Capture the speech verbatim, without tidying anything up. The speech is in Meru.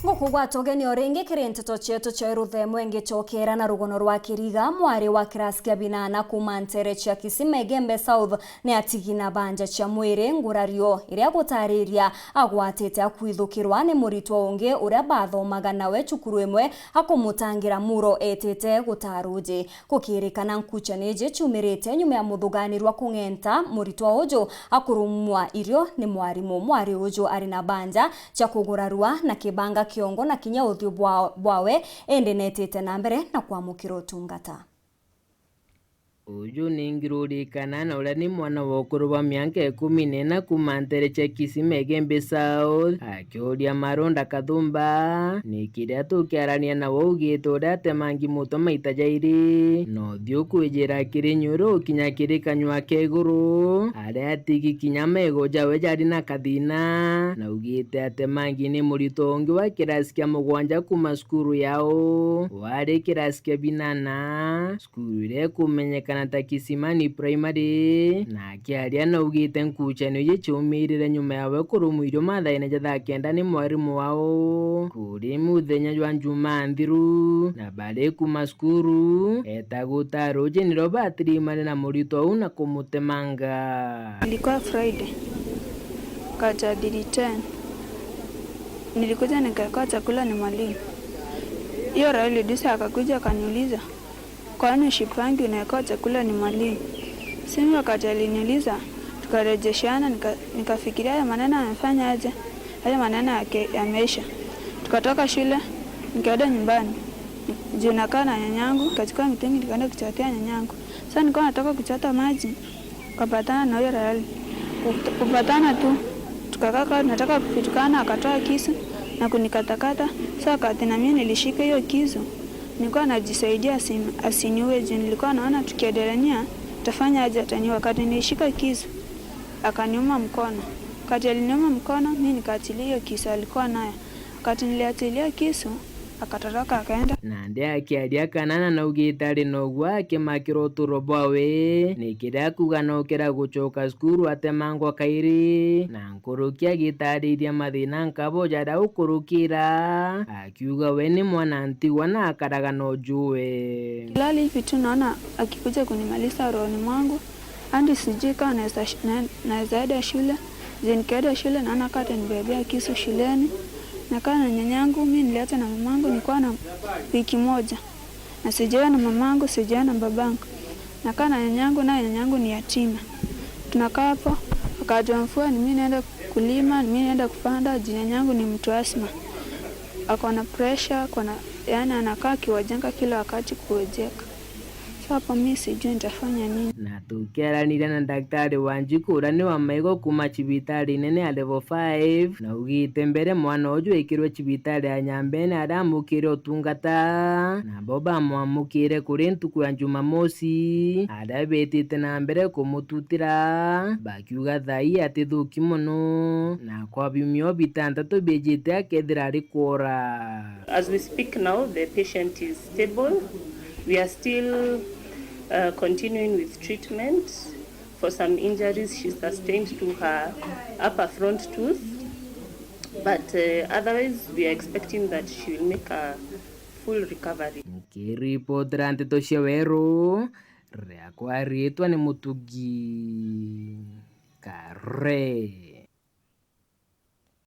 Gukugwata ugeni o ringi kiri nteto cietu cia ruthemo ingicokera na rugono rwa Kiriga, mwari wa kirasi kia binana kuuma ntere cia Kisima Igembe South, ni atigi na banja cia mwiri ngurario iria gutariria agwatite akwithukirwa ni muritwa ungi uria bathomaga nawe cukuru imwe akumutangira muro etite gutaa ruuji. Gukirikana nkuchani iji ciumirite nyuma ya muthuganirwa kung'enta muritwa uju akurumwa irio ni mwarimu. Mwari uju ari na banja cia kugurarua na kibanga kiongo na kinya uthiu bwa-, bwawe, indi netite na mbere na kwamukira utungata. Uju ni Ngirurikana na uria ni mwana wa ukuru bwa mianka ikumi na ina kuuma ntere cia Kisima Igembe South, akiuria Maronda Kathumba, ni kiria tukiarania nawe ugite uria atemangi mutwe maita jairi, na uthiu kwijira kiri nyuru ukinya kiri kanyua ka iguru, aria atigi kinya mego jawe jari na kathina, na ugite atemangi ni muritwa ungi wa kirasi kia mugwanja kuuma cukuru yao, wari kirasi kia binana, cukuru iria ikumenyekana ta Kisimani Primary, na akiaria naugite nkuchani iji ciumirire nyuma yawe kurumwa irio mathaine ja thaa kenda ni mwarimu wao kuri muthenya jwa Njumaa nthiru, na bari kuuma cukuru, eta gutaa ruuji nirio batirimane na muritwa uu na kumutemanga. Ilikuwa Friday, wakati wa three ten. Nilikuja nikawekewa chakula ni mwalimu. Hiyo Raila Odinga akakuja akaniuliza, "Kwani ushipangi unawekewa chakula ni mwalimu?" Simi wakati aliniuliza, tukarejeshiana, nika-, nikafikiria haya maneno amefanya aje, haya maneno yake yameisha. Tukatoka shule, nikaenda nyumbani. Juu nakaa na nyanyangu, nikachukua mitungi nikaenda kuchotea nyanyangu. Sasa nilikuwa natoka kuchota maji, tukapatana na huyo Raila. Kupatana tu, tukakaa kama tunataka kupitukana, akatoa kisu na kunikatakata. Sasa wakati na mimi nilishika hiyo kisu, nilikuwa najisaidia asim-, asiniue juu nilikuwa naona tukiendelea, atafanya aje ataniua. Wakati nilishika kisu, akaniuma mkono. Wakati aliniuma mkono, mimi nikaachilia hiyo kisu alikuwa nayo. Wakati niliachilia kisu, akatoroka akaenda. Nandi akiaria Kanana naugite ari na ugwa akimakira uturo bwawe, ni kiria akuga no kira gucoka cukuru atemangwa kairi, na nkuruki agitariria mathina nkabo jaria ukurukira, akiuga we ni mwana ntigwa na akaraga na ujue. Kilali hivi tu naona akikuja kunimaliza rohoni mwangu, hadi sijui kama naweza sh-, na-, naweza enda shule. Juu nikienda shule naona kama atanibebea kisu shuleni. Nakaa na nyanyangu, mimi niliacha na mamangu nikiwa na wiki moja. Na sijaona mamangu, sijaona babangu. Nakaa na nyanyangu, naye nyanyangu ni yatima. Tunakaa hapo, wakati wa mvua ni mimi naenda kulima, ni mimi naenda kupanda, juu nyanyangu ni mtu asma. Ako na pressure, ako na, yani anakaa akiwajenga kila wakati kuwajenga. So hapo mi sijui nitafanya nini. Na tukiaraniria na Daktari Wanjiku uria ni wa maigo kuuma cibitari nene ya Level five, na ugite mbere mwana uju ekirwe cibitari ya Nyambene aria amukire utungata, nabo bamwamukire kuri ntuku ya Jumamosi, aria betite na mbere kumututira, bakiuga thaa ii atithuki mono, na kwa biumia bitantatu biejite akethira ari kwora. As we speak now, the patient is stable. We are still, uh, continuing with treatment for some injuries she sustained to her upper front tooth. But, uh, otherwise, we are expecting that she will make a full recovery. Nkiripotera nteto cia Weru, riakwa riitwa ni Mutugi Kare.